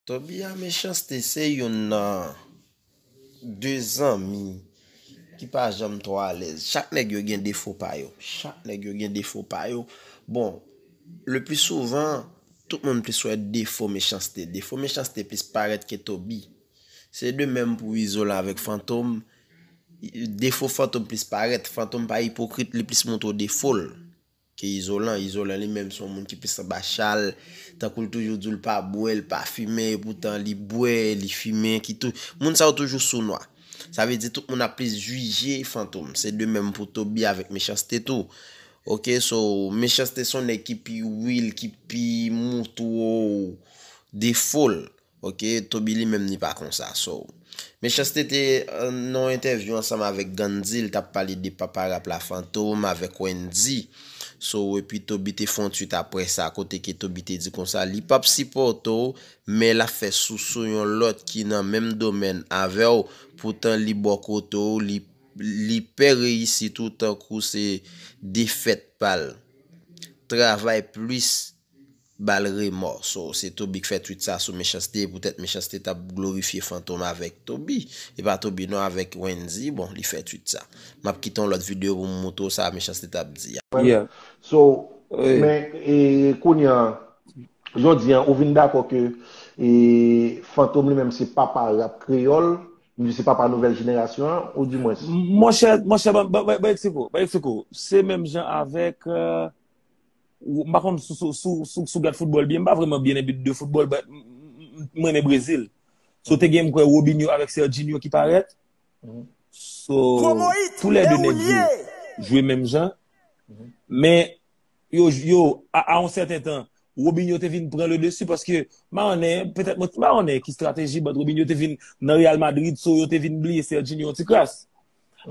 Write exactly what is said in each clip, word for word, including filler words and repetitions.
Toby a Mechanste se youn nan de zanmi ki pa janm twò alèz. Chak nèg yo gen defo pa yo. Chak nèg yo gen defo pa yo. Bon, le pli souvan, tout moun plis wè defo Mechanste. Defo Mechanste plis parèt ke Toby. Se de menm pou Izolan avèk Fantom. Defo Fantom plis parèt. Fantom pa ipokrit, li plis montre w defo l ke Izolan. Izolan li menm se yon moun ki plis anba chal. Tankou l toujou di w l pa bwè, l pa fimen, epoutan li bwè, li fimen, ki tou. Moun sa yo toujou sou nwa. Sa vle di tout moun ap plis jije Fantom. Se de menm pou Toby avèk Mechanste tou. Ok, so, Mechanste se yon nèg ki pi real, ki pi montre w defo l. Ok, Toby li menm li pa konsa. So, Mechanste te, euh, nan yon entèvyou ansanm avèk Gandhi, li t ap pale de papa rap la Fantom avèk Wendy. So, epi Toby te fè yon tweet apre sa, kote ke Toby te di konsa, li p ap sipòte w, men l ap fè sousou yon lòt ki nan menm domèn avè w, poutan li bò kote w, li, li pè reyisit ou tankou se defèt pa l. Travay plis ba l remò. So, se Toby k fè tweet sa sou Mechanste, poutèt Mechanste t ap glorifye Fantom avèk Toby. E pa Toby non, avèk Wendy, bon, li fè tweet sa. M ap kite yon lòt videyo pou m montre w sa Mechanste t ap di a. Yeah. So, men, e, kounye a, jodi a, ou vin dakò ke, e, Fantom li menm se papa rap kreyòl, li se papa nouvèl jenerasyon an, ou di mwens? Monchè, monchè, ban, ban, ban, ban eksplike w, ban eksplike w. Se menm jan avèk, euh, ou, m pa konn si, si, si, si, si w gad foutbòl byen, m pa vrèman byen enbi de foutbòl, but m, m, m, m renmen Brezil. So, te gen, m kwè, Robinho avèk Serginho ki parèt. So, toulède nèg yo jwe menm jan. Men, yo, yo, a, a yon sèten tan, Robinho te vin pran le dessus paske, m pa konnen, petèt mwen, m pa konnen ki estrateji, but Robinho te vin nan Real Madrid, so yo te vin bliye Serginho yon ti kras.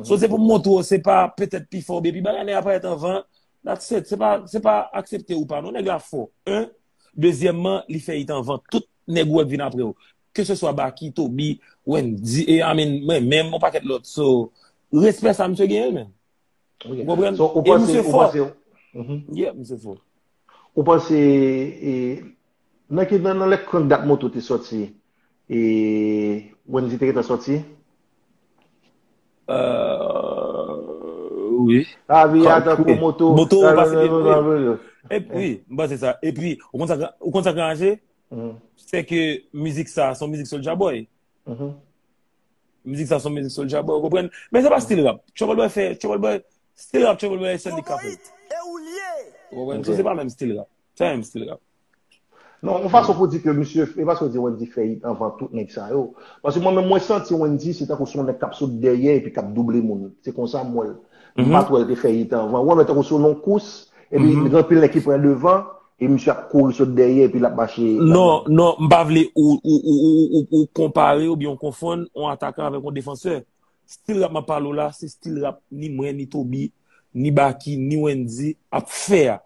So, se pou m montre w, se pa petèt pi fò oubyen pi bagay, nèg la parèt anvan, that's it. Se pa, se pa aksepte ou pa non, nèg la fò. En, dezyèmman, li fè it anvan tout nèg ou wè k vin apre w. Ke se swa Baky, Toby, Wendy, e, I mean, mwen menm, yon pakèt lòt. So, respè sa misye genyen l menm. Ou konprann? So, ou panse, ou panse, yeah, misye fò. Ou panse, e, nan ki, nan, nan lè Krank Dat Moto te sòti, e, Wendy te gentan sòti? Euh, wi. Lavi a tankou moto. Moto pase wi. Epi, wi, m panse sa. Epi, ou konn sa, ou konn sa k ranje? Se ke mizik sa, se yon mizik Soulja Boy. Mizik sa, se yon mizik Soulja Boy, ou konprann? Men se pa stil rap. Trouble Boy fè, Trouble Boy, stil rap, Trouble Boy sèl li k ka fè. Ou konprann? So, se pa menm stil rap. Se pa menm stil rap. Non, yon fason pou di ke misye, e pa sa w di Wendy fè it anvan tout nèg sa yo. Paske mwen menm, mwen santi Wendy se tankou se yon nèg k ap sot dèyè epi k ap double moun. Se konsa m wè l. M pa t wè l te fè it anvan. Ou wè, men tankou se yon kous, epi gen anpil nèg ki pran devan, e misye ap kouri sot dèyè, epi l ap mache. Non, non, m pa vle ou, ou, ou, ou, ou, ou konpare oubyen ou konfonn yon atakan avèk yon defansè. Stil rap m ap pale w la, se stil rap ni mwen, ni Toby, ni Baky, ni Wendy ap fè a.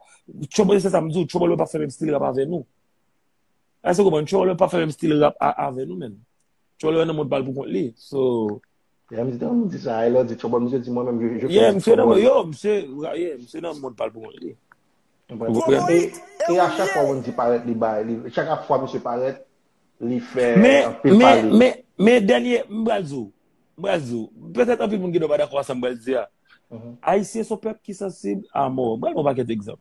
Trouble, se sa m di w, Trouble Boy p ap fè menm stil rap avè nou. Èske w konprann? Trouble Boy p ap fè menm stil rap a, avè nou menm. Trouble Boy nan mond pa l pou kont li. So, yeah, m di, m di sa, e lè w di Trouble, misye di mwen menm, je, je fais du Trouble. Yeah, misye nan, yo, misye, yeah, misye nan mond pa l pou kont li. Ou konprann? E, e a chak fwa Wendy parèt, li bay, li, chak fwa misye parèt, li fè anpil pale. Men, men, men dènye, m pral di w, m pral di w, petèt anpil moun gen dwa pa dakò a sa m pral di a. Ayisyen se yon pèp ki sansib a mò. M pral ba w yon pakèt egzanp.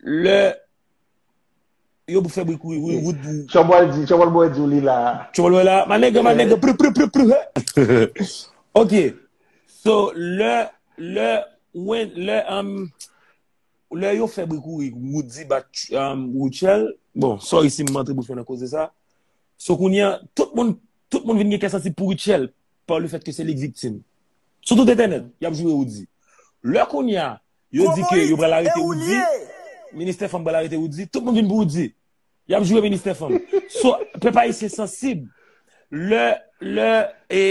Lè yo pou fè bri kouri, wi, wout pou Trouble Boy di, Trouble Boy di w li la. Trouble Boy la, my nigga, my nigga, pru, pru, pru, pru, he. Ok. So, lè, lè, when, lè, um, lè yo fè bri kouri, Roody bat, um, Rutshelle, bon, sorry si m antre bouch mwen nan koze sa. So, kounye a, tout moun, tout moun vin gen kè sansib pou Rutshelle, pa le fèt ke se li k viktim. Sou tout entènèt, y ap joure Roody. Lè kounye a, yo di ke yo pral arete Roody, Ministè Fanm pral arete Roody, tout moun vin pou Roody. Y ap joure Ministè Fanm. So, pèp ayisyen sansib. Lè, lè, e,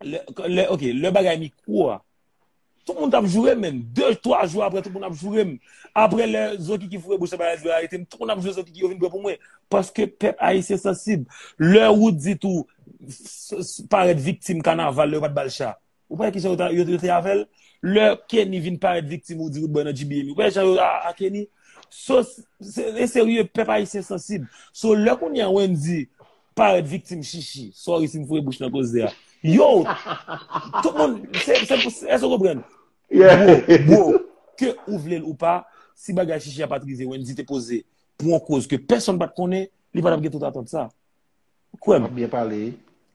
lè, lè, ok, lè bagay mikwo a, tout moun t ap joure, men de, twa jou apre, tout moun ap joure m. Apre lè Zokiki foure bouch nan bagay, yo arete m, tout moun ap joure Zokiki, yo vin pran pou mwen. Paske pèp ayisyen sansib. Lè Roody tou s-, s-, parèt viktim kanaval, lè yo pa t ba l cha. Ou pa wè kijan yo ta, yo, yo te avè l? Lè Kenny vin parèt viktim, ou di Roodboy nan G B M, ou pa wè jan yo a, a Kenny? So, se, e serye, pèp ayisyen sansib. So, lè kounye a Wendy parèt viktim chichi, sorry si m foure bouch nan koze a. Yo, tout moun, se, se, èske w konprann? Bro, bro, ke ou vle l ou pa, si bagay chichi a pa t rive, Wendy te poze pou yon koz ke pèsonn pa t konnen, li pa t ap gen tout atant sa. Kwè m. Ap byen pale.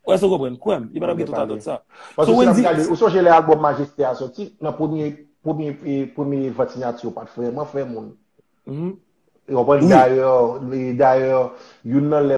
Wè, èske w konprann? Kwè m, li pa t ap gen tout atant sa. Paske so, si n ap Wendy gade, ou sonje lè albòm Majeste a soti, nan premye, premye, eh, premye vant siyati yo pa t fè, mwen fè moun. Mhm. Ou konprann? Wi. Dayè, dayè, youn nan lè